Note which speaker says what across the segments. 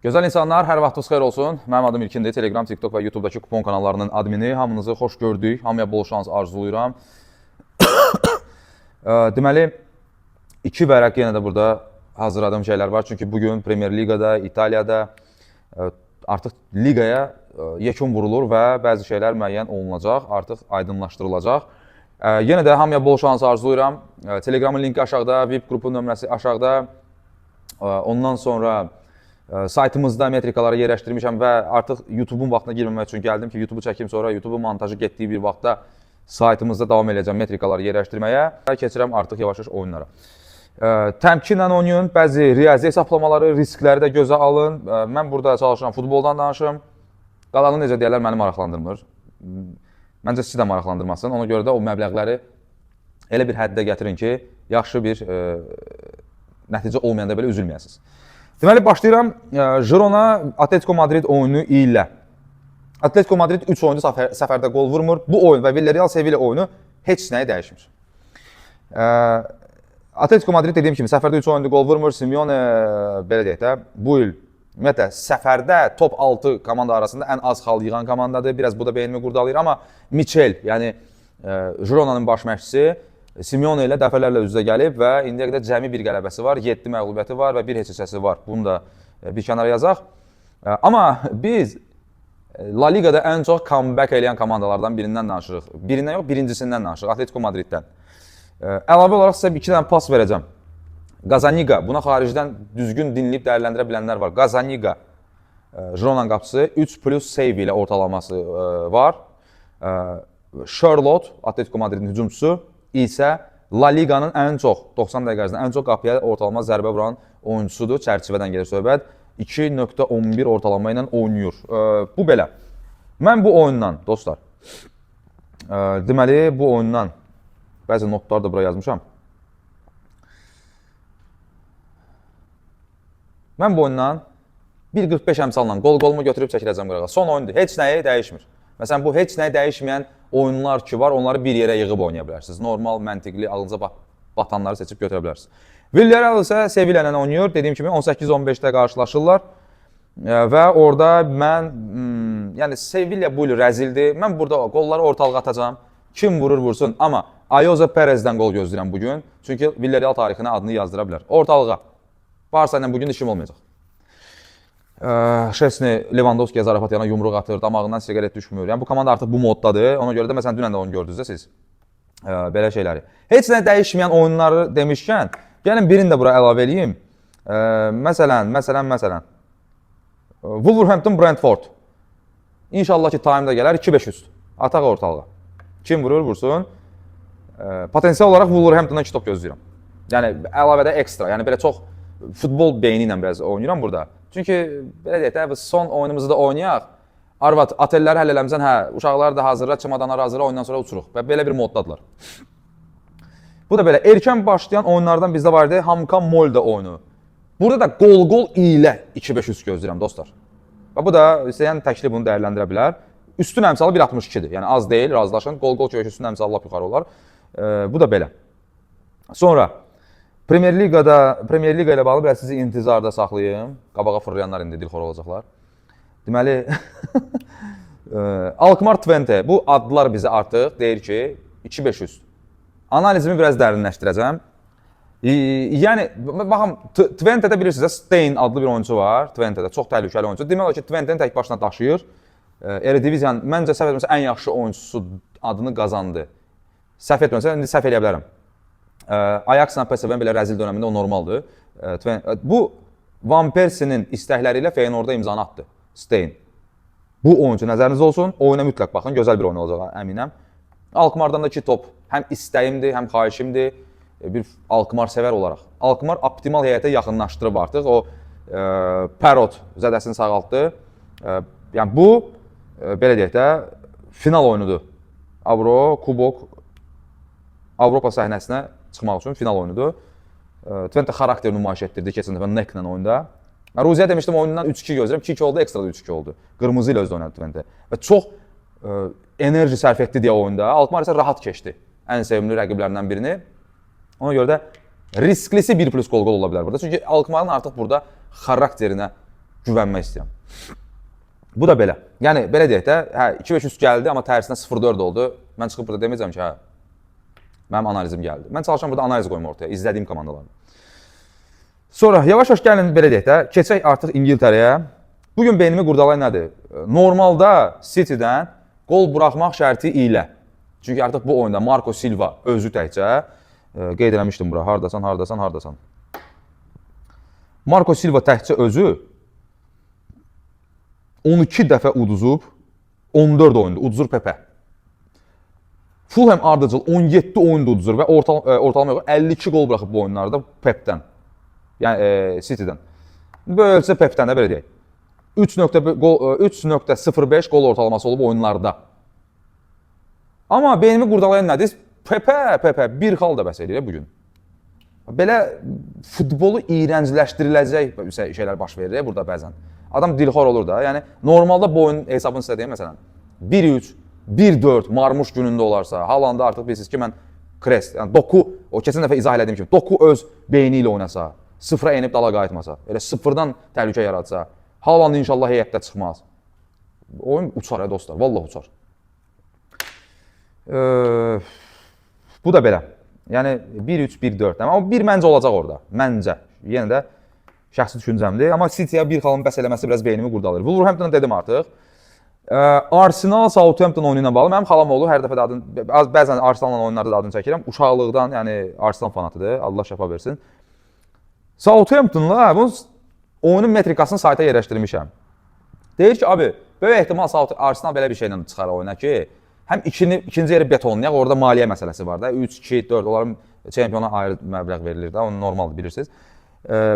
Speaker 1: Gözəl insanlar, hər vaxtınız xeyir olsun. Mənim adım İlkindir. Telegram, TikTok və YouTube'dakı kupon kanallarının admini. Hamınızı xoş gördük. Hamıya bol şans arzulayıram. Deməli, iki vərəq yenə də burada hazırladığım şeylər var. Çünki bugün Premier Liqada, İtaliyada artıq liqaya yekun vurulur və bəzi şeylər müəyyən olunacaq, artıq aydınlaşdırılacaq. Yenə də hamıya bol şans arzulayıram. Telegramın linki aşağıda, VIP qrupun nömrəsi aşağıda. Ondan sonra saytımızda metrikaları yerləşdirmişəm və artıq YouTube-un vaxtına girməmək üçün gəldim ki, YouTube-u çəkim, sonra YouTube-un montajı getdiyi bir vaxtda saytımızda davam eləyəcəm metrikaları yerləşdirməyə. Keçirəm artıq yavaş-yavaş oyunlara. Təmkinlə oynayın, bəzi riyazi hesablamaları, riskləri də gözə alın. Mən burada çalışıram futboldan danışım. Qalanı necə deyərlər məni maraqlandırmır. Məncə sizi də maraqlandırmasın. Ona görə də o məbləğləri elə bir həddə gətirin ki, yaxşı bir nəticə olmayanda belə üzülməyəsiniz. Deməli başlayıram Girona Atletico Madrid oyunu ilə. Atletico Madrid 3 oyuncu səfərdə qol vurmur. Bu oyun və Villarreal Sevilla oyunu heç nəyi dəyişmir. Atletico Madrid dediyim kimi səfərdə 3 oyunda qol vurmur. Simeone belə deyək də, bu il ümumiyyətlə səfərdə top 6 komanda arasında ən az xal yığan komandadır. Biraz bu da beynimi qurdalayır, amma Michel, yəni Girona'nın baş məşqçisi Simeone ilə dəfələrlə üz-üzə gəlib və indiyə qədər cəmi bir qələbəsi var, 7 məğlubiyyəti var və bir heç heçəsi var. Bunu da bir kənara yazaq. Amma biz La Ligada ən çox comeback eləyən komandalardan birindən danışırıq. Birindən yox, birincisindən danışırıq, Atletico Madriddən. Əlavə olaraq sizə iki dənə pas verəcəm. Gazaniga, buna xaricdən düzgün dinləyib dəyərləndirə bilənlər var. Gazaniga, Girona'nın qapıçısı 3 plus save ilə ortalaması var. Charlotte, Atletico Madridin hücumçusu isə La Liga'nın ən çox 90 dəqiqə ərzində ən çox qapıya ortalama zərbə vuran oyuncusudur. Çərçivədən gedir söhbət. 2.11 ortalama ilə oynayır. Bu belə. Mən bu oyundan dostlar, deməli bu oyundan bəzi notlar da bura yazmışam. Mən bu oyundan 1.45 əmsalla qol-qolumu götürüb çəkiləcəm qırağa. Son oyundur. Heç nəyi dəyişmir. Məsələn, bu heç nəyi dəyişməyən oyunlar ki var, onları bir yerə yığıb oynaya bilərsiniz. Normal, məntiqli, ağlınıza batanları seçib götürə bilərsiniz. Villarreal isə Sevilla ilə oynayır. Dediyim kimi 18-15-də qarşılaşırlar. Və orada mən, yəni Sevilla bu il rəzildir. Mən burada qolları ortalığa atacağam. Kim vurur vursun. Amma Ayoze Perez'dən qol gözləyirəm bugün. Çünki Villarreal tarixinə adını yazdıra bilər. Ortalığa. Barsa ilə bugün işim olmayacaq. Şesni Lewandowskiyə zarafat yana yumruq atır, damağından siqaret düşmür. Yəni bu komanda artıq bu moddadır. Ona görə də məsələn dünən də onu gördünüz də siz. Belə şeyləri. Heç nə dəyişməyən oyunları demişkən, gəlin birini də bura əlavə eləyim. Məsələn. Wolverhampton Brentford. İnşallah ki time da gələr 2-5 üst. Ataq ortalığa. Kim vurur vursun. Potensial olaraq Wolverhamptondan 2 top gözləyirəm. Yəni əlavədə ekstra, yəni belə çox futbol beyni ilə biraz oynayıram burada. Çünki belə deyək də, bu son oyunumuzu da oynayaq. Arvad, otelləri həll eləmisən, hə, uşaqlar da hazırla, çamadanları hazırla, oyundan sonra uçuruq. Və belə bir moddadılar. Bu da belə erkən başlayan oyunlardan bizdə var idi Hamka Molde oyunu. Burada da qol-qol ilə 2-5 üst gözləyirəm dostlar. Və bu da istəyən təkli bunu dəyərləndirə bilər. Üstün əmsalı 1.62-dir. Yəni az deyil, razılaşın. Qol-qol 2-5 üstün əmsalı lap yuxarı olar. Bu da belə. Sonra Premier Liqada, Premier Liqa ilə bağlı biraz sizi intizarda saxlayım. Qabağa fırlayanlar indi dilxor olacaqlar. Deməli, Alkmaar Twente, bu adlar bizə artıq deyir ki, 2-5 üst. Analizimi biraz dərinləşdirəcəm. Yəni baxın, Twente'də bilirsiniz də Stein adlı bir oyunçu var. Twente'də çox təhlükəli oyunçu. Demək olar ki, Twente'ni tək başına daşıyır. Erediviziyanın məncə səhv etmirəmsə ən yaxşı oyunçusu adını qazandı. Səhv etmirəmsə indi səhv eləyə bilərəm. Ajax-la PSV-nin belə rəzil dönəmində o normaldır. Bu Van Persie'nin istəkləri ilə Feyenoordda imzanı atdı. Stein. Bu oyunçu nəzərinizdə olsun. Oyuna mütləq baxın. Gözəl bir oyun olacaq əminəm. Alkmaardan da 2 top. Həm istəyimdir, həm xahişimdir. Bir Alkmaar sevər olaraq. Alkmaar optimal heyətə yaxınlaşdırıb artıq. O Perot zədəsini sağaltdı. Yəni bu belə deyək də final oyunudur. Avro, Kubok Avropa səhnəsinə çıxmaq üçün final oyunudur. Twente xarakter nümayiş etdirdi keçən dəfə Neklə oyunda. Mən Ruziya demişdim oyundan 3-2 gözləyirəm. 2-2 oldu, ekstra da 3-2 oldu. Qırmızı ilə özü oynadı Twente. Və çox enerji sərf etdi deyə oyunda. Alkmaar isə rahat keçdi. Ən sevimli rəqiblərindən birini. Ona görə də risklisi 1 plus qol-qol ola bilər burada. Çünki Alkmaarın artıq burada xarakterinə Güvənmək istəyirəm. Bu da belə. Yəni belə deyək də, hə 2-5 üst gəldi, amma tərsinə 0-4 oldu. Mən çıxıb burada deməyəcəm ki, hə mənim analizim gəldi. Mən çalışıram burada analiz qoyum ortaya, izlədiyim komandaların. Sonra yavaş-yavaş gəlin belə deyək də, keçək artıq İngiltərəyə. Bu gün beynimi qurdalayan nədir? Normalda City-dən qol buraxmaq şərti ilə. Çünki artıq bu oyunda Marco Silva özü təkcə qeyd eləmişdim bura. Hardasan, hardasan, hardasan. Marco Silva təkcə özü 12 dəfə uduzub, 14 oyunda uduzur Pepe. Fulham ardıcıl 17 oyunda uduzur və ortalama yox, 52 qol buraxıb bu oyunlarda Pep'dən. Yəni City-dən. Bölsə Pep'dən də belə deyək. 3.05 qol ortalaması olub oyunlarda. Amma beynimi qurdalayan nədir? Pepe, Pepe bir xal da bəs eləyir bu gün. Belə futbolu iyrəncləşdiriləcək şeylər baş verir burada bəzən. Adam dilxor olur da. Yəni normalda bu oyunun hesabını sizə deyim məsələn. 1-3, 1-4 Marmuş günündə olarsa, Haaland artıq bilirsiniz ki, mən Krest, yəni Doku, o keçən dəfə izah elədiyim kimi, Doku öz beyni ilə oynasa, sıfıra enib dala qayıtmasa, elə sıfırdan təhlükə yaratsa, Haaland inşallah heyətdə çıxmaz. Oyun uçar ya dostlar, vallahi uçar. Bu da belə. Yəni 1-3, 1-4. Amma o bir məncə olacaq orada. Məncə. Yenə də şəxsi düşüncəmdir. Amma City-yə bir xalın bəs eləməsi biraz beynimi qurdalayır. Wolverhampton dedim artıq. Arsenal Southampton oyunu ilə bağlı mənim xalam oğlu hər dəfə də adını az bəzən Arsenalla oyunlarda da adını çəkirəm. Uşaqlıqdan, yəni Arsenal fanatıdır. Allah şəfa versin. Southamptonla bunun oyunun metrikasını sayta yerləşdirmişəm. Deyir ki, abi, böyük ehtimal Arsenal belə bir şeylə çıxar oyuna ki, həm ikinci yeri betonlayaq, orada maliyyə məsələsi var da. 3, 2, 4 onların çempiona ayrı məbləğ verilir də, onu normaldır bilirsiniz.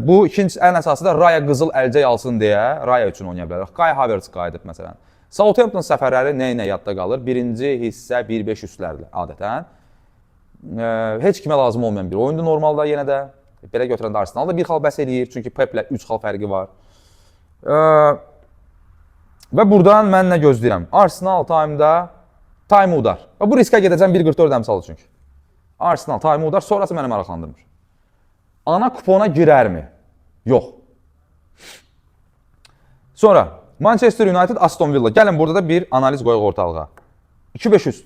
Speaker 1: Bu ikinci ən əsası da Raya qızıl əlcək alsın deyə Raya üçün oynaya bilər. Kai Havertz qayıdıb məsələn. Southampton səfərləri nə ilə yadda qalır? Birinci hissə 1-5 üstlərlə adətən. Heç kimə lazım olmayan bir oyundur normalda yenə də. Belə götürəndə Arsenal da bir xal bəs eləyir, çünki Pep'lə 3 xal fərqi var. Və buradan mən nə gözləyirəm? Arsenal time-da time udar. Və bu riskə gedəcəm 1.44 əmsalı çünki. Arsenal time udar, sonrası məni maraqlandırmır. Ana kupona girərmi? Yox. Sonra Manchester United Aston Villa. Gəlin burada da bir analiz qoyaq ortalığa. 2-5 üst.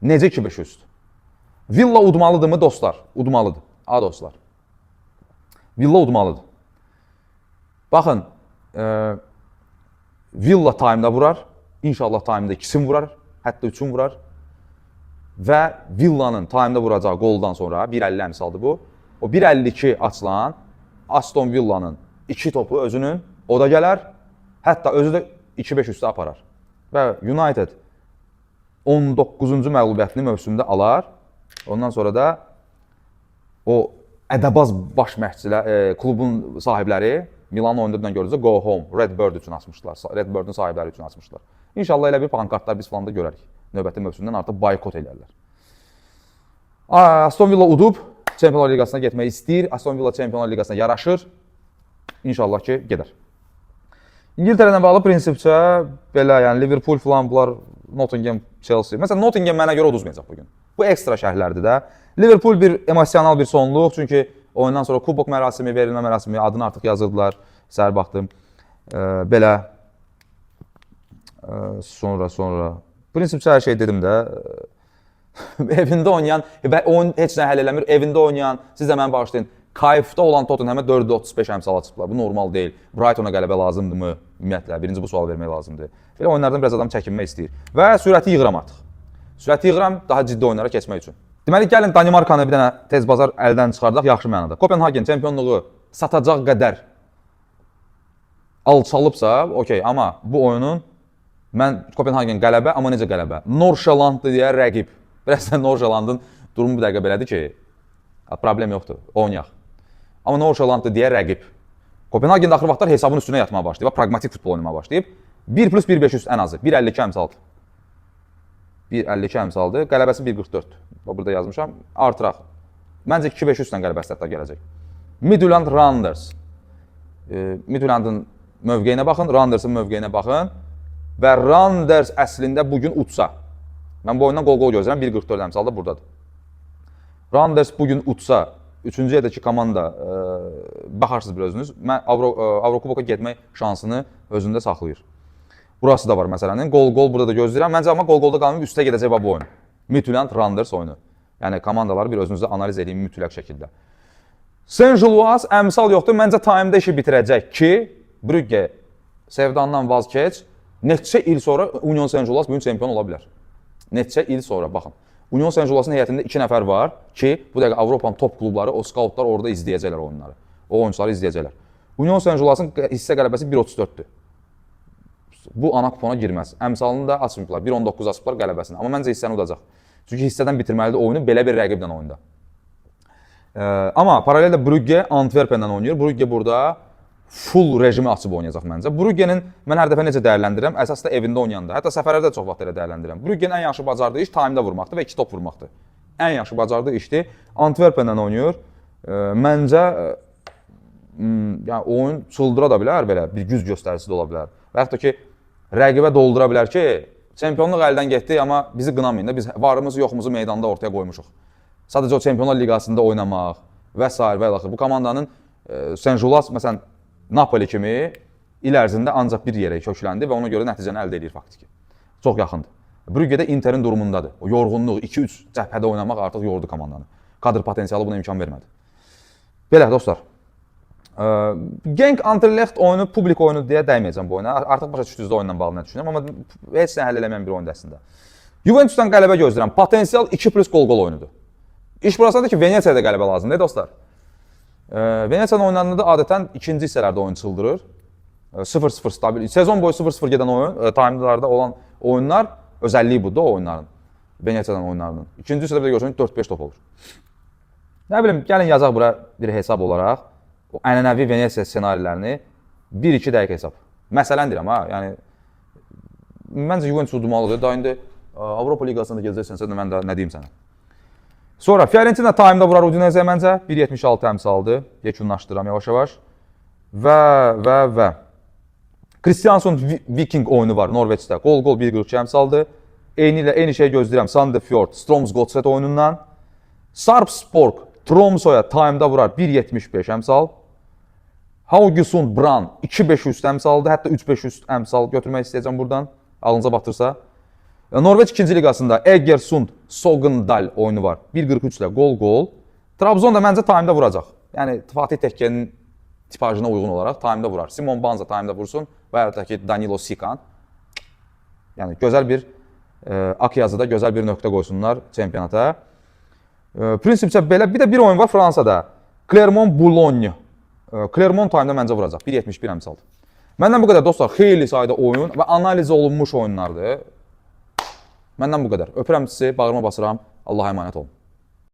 Speaker 1: Necə 2-5 üst? Villa udmalıdırmı dostlar? Udmalıdır. A dostlar. Villa udmalıdır. Baxın, Villa time-da vurar. İnşallah time-da ikisini vurar. Hətta üçün vurar. Və Villa'nın time-da vuracağı qoldan sonra 1.50 əmsaldır bu. O 1.52 açılan Aston Villa'nın iki topu özünün o da gələr. Hətta özü də 2-5 üstə aparar. Və United 19-cu məğlubiyyətini mövsümdə alar. Ondan sonra da o ədəbaz baş məşqçilər, klubun sahibləri Milan oyunda dünən gördünüz, Go Home, Redbird üçün açmışdılar. Redbird'ün sahibləri üçün açmışdılar. İnşallah elə bir pankartlar biz falan da görərik. Növbəti mövsümdən artıq boykot eləyərlər. Aston Villa udub Çempionlar Liqasına getmək istəyir. Aston Villa Çempionlar Liqasına yaraşır. İnşallah ki, gedər. İngiltərə ilə bağlı prinsipcə belə, yəni Liverpool falan bunlar, Nottingham, Chelsea. Məsələn, Nottingham mənə görə uduzmayacaq bu gün. Bu ekstra şərhlərdir də. Liverpool bir emosional bir sonluq, çünki oyundan sonra kubok mərasimi, verilmə mərasimi adını artıq yazırdılar. Səhər baxdım. Belə sonra prinsipcə hər şey dedim də. Evində oynayan və oyun heç nə həll eləmir. Evində oynayan, siz də məni bağışlayın. Kayfda olan Tottenhamə 4.35 əmsal açıblar. Bu normal deyil. Brighton-a qələbə lazımdırmı? Ümumiyyətlə, birinci bu sual vermək lazımdır. Belə oyunlardan biraz adam çəkinmək istəyir. Və sürəti yığıram artıq. Sürəti yığıram daha ciddi oyunlara keçmək üçün. Deməli, gəlin Danimarkanı bir dənə tez bazar əldən çıxardaq yaxşı mənada. Kopenhagen çempionluğu satacaq qədər alçalıbsa, okey, amma bu oyunun mən Kopenhagen qələbə, amma necə qələbə? Nordsjælland deyə rəqib. Biraz da Nordsjællandın durumu bir dəqiqə belədir ki, problem yoxdur, oynayaq. Amma Nordsjælland deyə rəqib. Kopenhagen də axır vaxtlar hesabın üstünə yatmağa başlayıb, praqmatik futbol oynamağa başlayıb. 1 plus 1.500 ən azı, 1.52 əmsaldır. 1.52 əmsaldır. Qələbəsi 1.44. Bax, burada yazmışam. Artıraq. Məncə 2.500-lə qələbəsi hətta gələcək. Midtjylland Randers. Midtjyllandın mövqeyinə baxın, Randers'ın mövqeyinə baxın və Randers əslində bu gün utsa. Mən bu oyundan qol-qol gözləyirəm. 1.44 əmsalda buradadır. Randers bu gün utsa Üçüncü yerdəki komanda baxarsınız bir özünüz. Mən Avrokuboka getmək şansını özündə saxlayır. Burası da var məsələnin. Qol-qol burada da gözləyirəm. Məncə amma qol-qolda qalmayıb üstə gedəcək bu oyun. Midtjylland Randers oyunu. Yəni komandaları bir özünüzdə analiz eləyin mütləq şəkildə. Saint-Gilloise əmsal yoxdur. Məncə time-da işi bitirəcək ki, Brügge sevdandan vazkeç. Neçə il sonra Union Saint-Gilloise bu gün çempion ola bilər. Neçə il sonra baxın. Union Saint-Gilloise-ın heyətində 2 nəfər var ki, bu dəqiqə Avropanın top klubları, o skautlar orada izləyəcəklər oyunları. O oyunçuları izləyəcəklər. Union Saint-Gilloise-ın hissə qələbəsi 1.34-dür. Bu ana kupona girməz. Əmsalını da açmayıblar. 1.19 açıblar qələbəsini. Amma məncə hissəni udacaq. Çünki hissədən bitirməlidir oyunu belə bir rəqiblə oyunda. Amma paraleldə Brügge Antwerpenlə oynayır. Brügge burada full rejimi açıb oynayacaq məncə. Brüggenin mən hər dəfə necə dəyərləndirirəm? Əsas da evində oynayanda. Hətta səfərlərdə çox vaxt elə dəyərləndirirəm. Brüggenin ən yaxşı bacardığı iş time-da vurmaqdır və 2 top vurmaqdır. Ən yaxşı bacardığı işdir. Antwerpenlə oynayır. Məncə yəni oyun çıldıra da bilər belə, bir güc göstəricisi də ola bilər. Və yaxud da ki, rəqibə doldura bilər ki, çempionluq əldən getdi, amma bizi qınamayın da, biz varımızı, yoxumuzu meydanda ortaya qoymuşuq. Sadəcə o Çempionlar Liqasında oynamaq və sair və ilaxır. Bu komandanın Saint-Gilloise məsələn Napoli kimi il ərzində ancaq bir yerə kökləndi və ona görə nəticəni əldə eləyir faktiki. Çox yaxındır. Brügge də Interin durumundadır. O yorğunluq, 2-3 cəbhədə oynamaq artıq yordu komandanı. Kadr potensialı buna imkan vermədi. Belə dostlar. Genk Anderlecht oyunu publik oyunu deyə dəyməyəcəm bu oyuna. Artıq başa düşdünüz də oyunla bağlı nə düşünürəm, amma heç nə həll eləməyən bir oyundur əslində. Juventusdan qələbə gözləyirəm. Potensial 2 plus qol-qol oyunudur. İş burasındadır ki, Venetsiyada qələbə lazımdır, dostlar. Venetsiyanın oyunlarında da adətən ikinci hissələrdə oyun çıldırır. 0-0 stabil. Sezon boyu 0-0 gedən oyun, time-larda olan oyunlar özəlliyi budur o oyunların. Venetsiyadan oyunlarının. İkinci hissədə bir də görsən 4-5 top olur. Nə bilim, gəlin yazaq bura bir hesab olaraq. O ənənəvi Venetsiya ssenarilərini 1-2 dəqiqə hesab. Məsələn deyirəm ha, yəni məncə Juventus udmalıdır. Daha indi Avropa Liqasında gələcəksənsə də mən də nə deyim sənə. Sonra Fiorentina time-da vurar Udinese məncə 1.76 əmsaldır. Yekunlaşdıram yavaş-yavaş. Və Kristiansund Viking oyunu var Norveçdə. Qol-qol 1.42 əmsaldır. Eyni ilə eyni şeyi gözləyirəm Sandefjord Strømsgodset oyunundan. Sarpsborg Tromsoya time-da vurar 1.75 əmsal. Haugesund Brann 2.5 üst əmsaldır. Hətta 3.5 üst əmsal götürmək istəyəcəm buradan. Ağlınıza batırsa. Norveç 2-ci liqasında Egersund Sogndal oyunu var. 1.43 ilə qol-qol. Trabzon da məncə time-da vuracaq. Yəni Fatih Tekkənin tipajına uyğun olaraq time-da vurar. Simon Banza time-da vursun və ya da ki Danilo Sikan. Yəni gözəl bir ak yazıda gözəl bir nöqtə qoysunlar çempionata. Prinsipcə belə. Bir də bir oyun var Fransada. Clermont Boulogne. Clermont time-da məncə vuracaq. 1.71 əmsaldır. Məndən bu qədər dostlar. Xeyli sayda oyun və analiz olunmuş oyunlardır. Məndən bu qədər. Öpürəm sizi, bağrıma basıram. Allah'a əmanət olun.